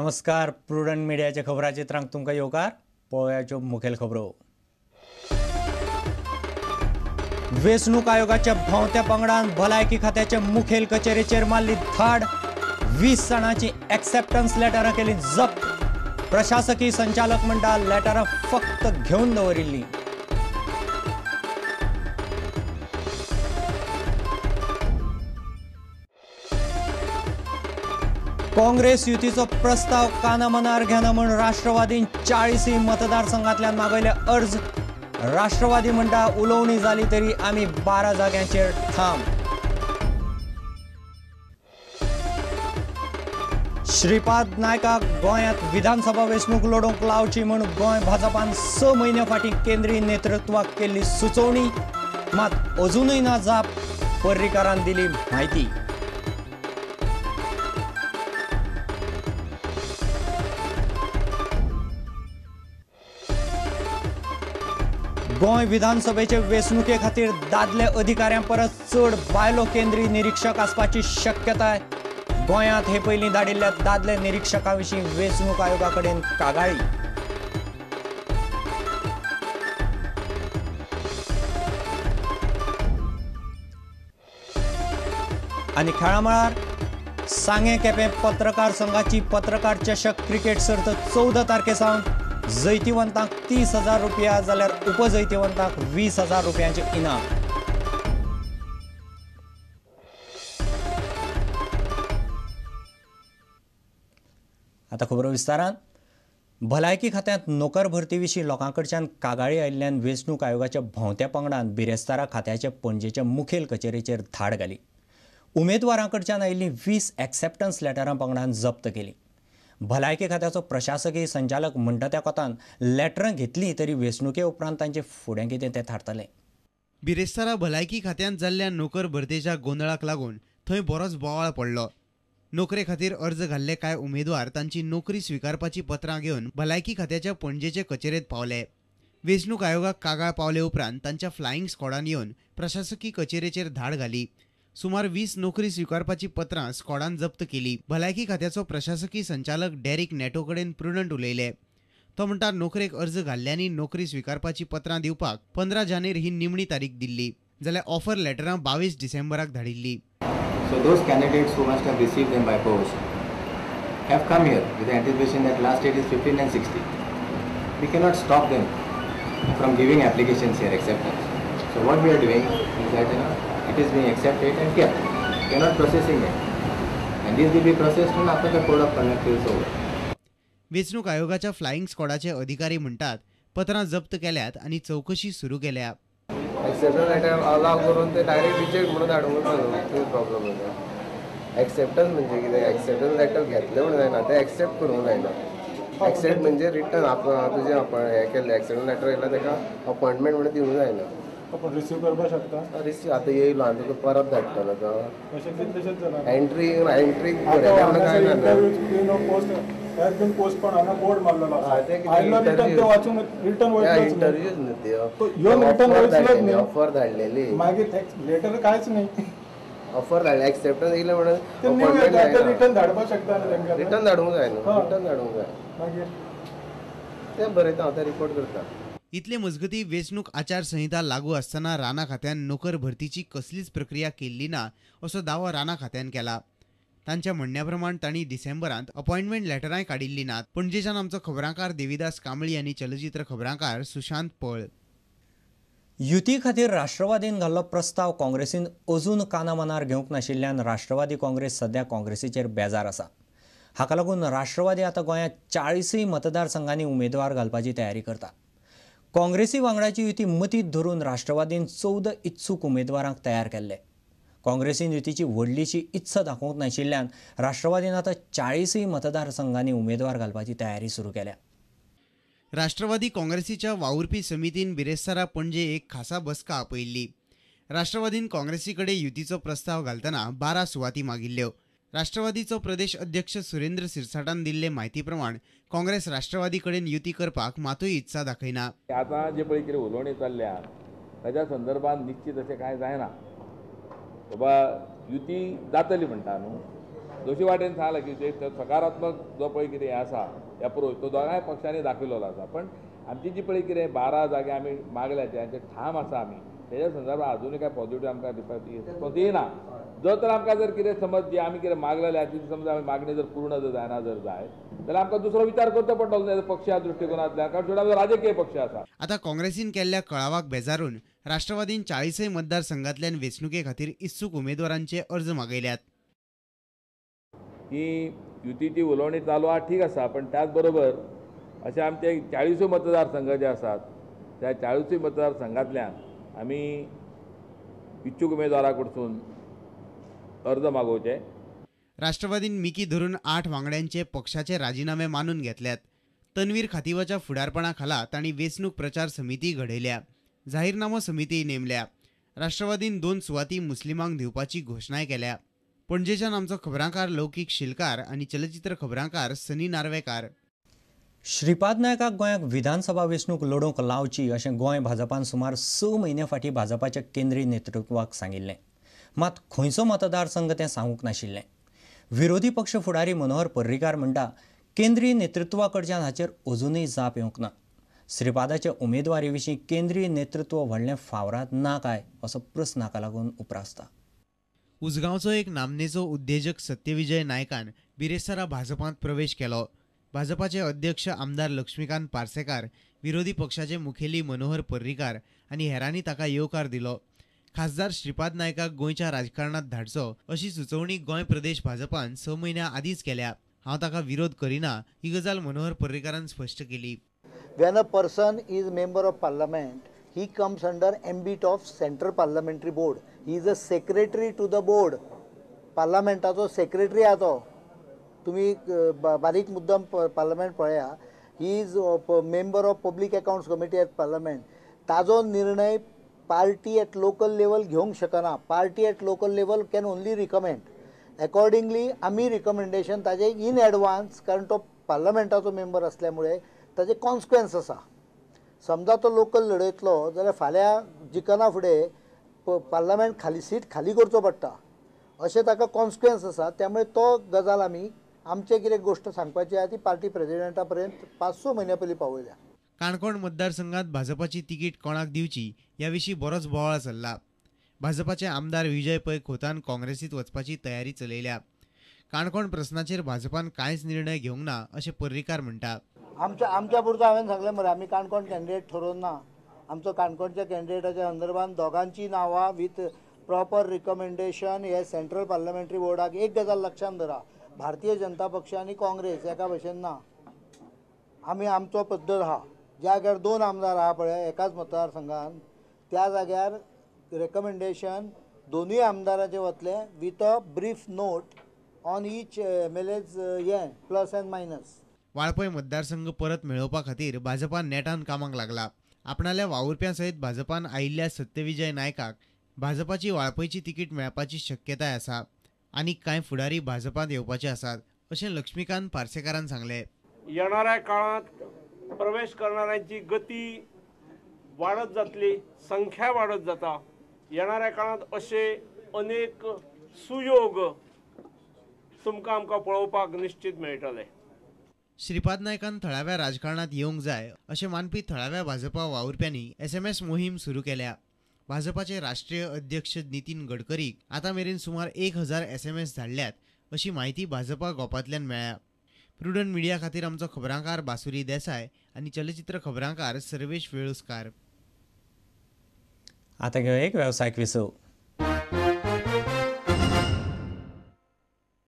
नमस्कार, प्रुडंट मिडियाच्या खबराचित्रांक तुमकां येवकार. पळोवयाच्यो मुखेल खबरो. वेंचणूक आयोगाच्या भोंवत्या पंगडान भलायकी खात्याच्या मुखेल कचेरेचेर मारली धाड. 20 जाणांची एक्सेप्टन्स लेटरां केली जप्त. प्रशासकी संचालक मंडळ लेटरां फक्त घेवन दवरिल्ली. काँग्रेस युतीचो प्रस्ताव कानामनार घेना म्हूण राष्ट्रवादीन 40 मतदारसंघांतल्यान मागयले अर्ज. राष्ट्रवादी म्हणटा उलोवणी जाली तरी आमी 12 जाग्यांचेर ठाम. श्रीपाद नायकाक गोंयांत विधानसभा वेंचणूक लडोवंक लावची म्हूण गोंय भाजपान 6 म्हयन्या फाटीं केंद्रीय नेतृत्वाक केल्ली सुचोवणी मात अजुनूय ना जाप. पर्रीकारान दिली म्हायती. गोंय विधानसभेचे वेंचणुके खातीर दादले अधिकाऱ्यां परस चड बायलो केंद्रीय निरीक्षक आसपाची शक्यताय. गोंयांत हे पयलीं धाडिल्ल्या दादले निरीक्षकां विशीं वेंचणूक आयोगा कडेन कागाळी. आनी खेळा मळार सांगें केपें पत्रकार संघाची पत्रकार चषक क्रिकेट सर्त 14 तारखे सावन. जैतिवंतांक 30,000 रुपया जाल्यार उपजैतिवंतांक 20,000 रुपयांचे इनाम. आतां खबरो विस्तारान. भलायकी खात्यांत नोकर भरती विशीं लोकां कडच्यान कागाळी आयिल्ल्यान वेंचणूक आयोगाच्या भोंवत्या पंगडान बिरेस्तारा खात्याच्या पणजेच्या मुखेल कचेरेचेर धाड घाली. उमेदवारां कडच्यान आयिल्लीं 20 एक्सेप्टन्स लेटरां पंगडान जप्त केली. भलायकी खात्याचो प्रशासकीय संचालक म्हणटा त्या कोतान लेटरां घेतली तरी वेंचणुके उपरांत तांचे फुडें कितें तें थारतलें. बिरेस्तारा भलायकी खात्यांत जाल्ल्या नोकर भरतेच्या गोंदळाक लागून थंय बरोच बोवाळ पडलो. नोकरे खातीर अर्ज घाल्ले कांय उमेदवार तांची नोकरी स्विकारपाची पत्रां घेवन भलायकी खात्याच्या पणजेचे कचेरेंत पावले. वेंचणूक आयोगाक कागाळ पावले उपरांत तांच्या फ्लायिंग स्कॉडान येवन प्रशासकी कचेरेचेर धाड घाली. सुमार 20 नोकरी स्विकारपाची पत्रां स्कॉडान जप्त केली. भलायकी खात्याचो प्रशासकी संचालक डेरिक नेटो कडेन प्रुडंट उलयले. तो म्हणटा नोकरेक अर्ज घाल्ल्यांनी नोकरी स्विकारपाची पत्रां दिवपाक 15 जानेर ही निमणी तारीख दिल्ली, जाल्यार ऑफर लेटरां 22 डिसेंबराक धाडिल्ली. So those candidates who must have received them by post have come here with the anticipation that last date is 15 and 16. We cannot stop them from giving applications here, acceptance. So what we are doing is that, you know, it is being accepted and kept. We are not processing it. And this will be processed only after the code of conduct is over. वेंचणूक आयोगाच्या flying स्क्वॉडाचे अधिकारी म्हणटात पत्रां जप्त केल्यात आनी चवकशी सुरू केल्या. एक्सेप्टन्स लेटर अलाव करून ते डायरेक्ट रिजेक्ट म्हणून धाडूंक ना, न्हू प्रॉब्लम जाता. एक्सेप्टन्स म्हणजे कितें? एक्सेप्टन्स लेटर घेतलें म्हणून जायना, तें एक्सेप्ट करूंक जायना. एक्सेप्ट म्हणजे रिटर्न आप तुजें हें केल्लें एक्सेप्टन्स लेटर येयला ताका अपॉयंटमेंट म्हणून दिवंक जायना. आपण रिसीव करपाक शकता. रिसीव आतां येयलो आनी तुका परत धाडटलो तो. एंट्री एंट्री ऑफर धाडलेली, मागीर लेटर कांयच न्ही. ऑफर धाडले, एक्सेप्टन्स येयलें म्हणून रिटर्न धाडपाक शकता. रिटर्न धाडूंक जायना, रिटर्न धाडूंक जाय. मागीर तें बरयता हांव, तें रिपोर्ट करता. इतले मजगती वेंचणूक आचारसंहिता लागू आसतना राना खात्यान नोकर भरतीची कसलीच प्रक्रिया केल्ली ना असो दावो राना खात्यान केला. तांच्या म्हणण्या प्रमाण तांणी डिसेंबरांत अपॉयंटमेंट लेटरांय काडिल्ली नात. पणजेच्यान आमचो खबरांकार देविदास कांबळी आनी चलचित्र खबरांकार सुशांत पळ. युती खातीर राष्ट्रवादीन घाल्लो प्रस्ताव काँग्रेसीन अजून कानामनार घेवंक नाशिल्ल्यान राष्ट्रवादी काँग्रेस सध्या काँग्रेसीचेर बेजार आसा. हाका लागून राष्ट्रवादी आतां गोंयांत 40 मतदारसंघांनी उमेदवार घालपाची तयारी करता. काँग्रेसी वांगडाची युती मतींत धरून राष्ट्रवादीन 14 इत्सूक उमेदवारांक तयार केल्ले. काँग्रेसीन युतीची व्हडलीशी इत्सा दाखोवंक नाशिल्ल्यान राष्ट्रवादीन आतां 40 मतदारसंघांनी उमेदवार घालपाची तयारी सुरू केल्या. राष्ट्रवादी काँग्रेसीच्या वावुरपी समितीन बिरेस्तारा पणजे एक खासा बसका आपयिल्ली. राष्ट्रवादीन काँग्रेसी कडेन युतीचो प्रस्ताव घालतना 12 सुवाती मागिल्ल्यो. राष्ट्रवादीचो प्रदेश अध्यक्ष सुरेंद्र सिरसाटान दिल्ले म्हायती प्रमाण काँग्रेस राष्ट्रवादी कडेन युती करपाक मातूय इत्सा दाखयना. आतां जे पळय कितें उलोवणी चल्ल्या ताच्या संदर्भात निश्चित अशें कांय जायना. बाबा युती जातली म्हणटा न्हू, दोशी वाटेन सांगलां की जे सकारात्मक जो पळय कितें हें आसा एप्रोच तो दोगांय पक्षांनी दाखयलेलो आसा. पण आमची जी पळय कितें 12 जागे आमी मागल्या तेंचे ठाम आसा आमी तेज्या संदर्भात अजुनूय कांय पॉझिटिव्ह आमकां रिस्पॉन्स येना. जर तर आमकां जर कितें समज जी आमी कितें मागलेलें आसा ती समज आमी मागणी जर पूर्ण जर जायना जर जायत जाल्यार आमकां दुसरो विचार करचो पडटलो पक्षा दृश्टिकोनांतल्यान, कारण शेवटी आमचो राजकीय पक्ष आसा. आतां काँग्रेसीन केल्ल्या कळावाक बेजारून राष्ट्रवादीन 40 मतदारसंघांतल्यान वेंचणुके खातीर इत्सूक उमेदवारांचे अर्ज मागयल्यात. की युतीची उलोवणी चालू आहा ठीक आसा, पण त्याच बरोबर अशे आमचे 40 मतदारसंघ जे आसात त्या 40 मतदारसंघांतल्यान आमी इच्छूक उमेदवारा कडसून अर्ज मागोवचे. राष्ट्रवादीन मिकी धरून 8 वांगड्यांचे पक्षाचे राजीनामे मानून घेतल्यात. तन्वीर खातीवाच्या फुडारपणा खाला तांणी वेंचणूक प्रचार समिती घडयल्या, जाहीरनामो समिती नेमल्या. राष्ट्रवादीन 2 सुवाती मुस्लिमांक दिवपाची घोशणाय केल्या. पणजेच्यान आमचो खबरांकार लौकीक शिलकार आनी चलचित्र खबरांकार सनी नार्वेकार. श्रीपाद नायकाक गोंयाक विधानसभा वेंचणूक लडोवंक लावची अशें गोंय भाजपान सुमार 6 म्हयन्या फाटीं भाजपाच्या केंद्रीय नेतृत्वाक सांगिल्लें. मात खंयचो मतदारसंघ तें सांगूंक नाशिल्लें. विरोधी पक्ष फुडारी मनोहर पर्रीकार म्हणटा केंद्रीय नेतृत्वा कडच्यान हाचेर अजुनूय जाप येवंक ना. श्रीपादाचे उमेदवारी विशीं केंद्रीय नेतृत्व व्हडलें फावराद ना काय असो प्रस्न हाका लागून उप्रासता. उजगांवचो एक नामनेचो उद्देजक सत्यविजय नायकान बिरेस्तारा भाजपांत प्रवेश केलो. भाजपाचे अध्यक्ष आमदार लक्ष्मीकांत पार्सेकार, विरोधी पक्षाचे मुखेली मनोहर पर्रीकार आनी हेरांनी ताका येवकार दिलो. खासदार श्रीपाद नायकाक गोंयच्या राजकारणांत धाडचो अशी सुचोवणी गोंय प्रदेश भाजपान 6 म्हयन्यां आदींच केल्या. हांव ताका विरोध करिना ही गजाल मनोहर पर्रीकारान स्पश्ट केली. When a person is member of parliament, he comes under ambit of Central Parliamentary Board. He is a secretary to the board. पार्लमेंटाचो secretary आहा तो. तुमी बारीक मुद्दम पार्लमेंट पळया. He is member of public accounts committee at parliament. ताजो निर्णय party at local level घेवंक शकना. Party at local level can only recommend. Accordingly आमी रिकमेंडेशन ताजे इन एडवान्स, कारण तो पार्लमेंटाचो मेंबर असल्यामुळे ताजे कॉन्सिक्वन्स आसा. समजा तो लोकल लढयतलो जाल्यार फाल्यां जिखना फुडें पार्लमेंट खाली सीट खाली करचो पडटा अशें ताका कॉन्सिक्वन्स आसा. त्यामुळे तो गजाल आमी आमचे कितें गोश्ट सांगपाची आहा ती पार्टी प्रेजिडेंटा पर्यंत 5-6 म्हयन्या पयलीं पावयल्या. काणकोण मतदारसंघात भाजपाची तिकीट कोणाक दिवची ह्या विशीं बरोच बोवाळ चल्ला. भाजपाचे आमदार विजय पै खोतान काँग्रेसीत वचपाची तयारी चलयल्या. काणकोण प्रस्नाचेर भाजपान कांयच निर्णय घेवंक ना अशें पर्रीकार म्हणटा. आमच्या पुरतो हांवें सांगलें मरे, आमी काणकोण कॅन्डिडेट ठरोवन ना. आमचो काणकोणच्या कॅन्डिडेटाच्या संदर्भात दोगांची नांवां विथ प्रॉपर रिकमेंडेशन हे सेंट्रल पार्लमेंटरी बोर्डाक. एक गजाल लक्षांत धरा, भारतीय जनता पक्ष आनी काँग्रेस एका भशेन ना. आमी आमचो पद्दत आहा, ज्या जाग्यार 2 आमदार आहा पळय एकाच मतदारसंघान त्या जाग्यार रेकमेंडेशन दोनूय आमदारांचे वतले with a brief note on each M L A's हें प्लस एंड मायनस. वाळपय मतदारसंघ परत मेळोवपा खातीर भाजपान नेटान कामाक लागला. आपणाल्या वावुरप्यां सयत भाजपान आयिल्ल्या सत्यविजय नायकाक भाजपाची वाळपयची तिकीट मेळपाची शक्यताय आसा. आनी कांय फुडारी भाजपांत येवपाचे आसात अशें लक्ष्मीकांत पार्सेकारान सांगलें. येणाऱ्या काळात प्रवेश करणाऱ्यांची गती वाडत जातली, संख्या वाडत जाता. येणाऱ्या काळात असे अनेक सुयोग तुमकां आमकां पळोवपाक निश्चित मेळटले. श्रीपाद नायकान थळाव्या राजकारणात येवंक जाय अशें मानपी थळाव्या भाजपा वावुरप्यांनी SMS मोहीम सुरू केल्या. भाजपाचे राष्ट्रीय अध्यक्ष नितीन गडकरीक आतां मेरेन सुमार 1000 SMS धाडल्यात अशी म्हायती भाजपा गोपांतल्यान मेळ्ळ्या. प्रुडंट मिडिया खातीर आमचो खबरांकार बासुरी देसाय आनी चलचित्र खबरांकार सर्वेश वेळुस्कार. आतां घेवया एक वेवसायीक विसव.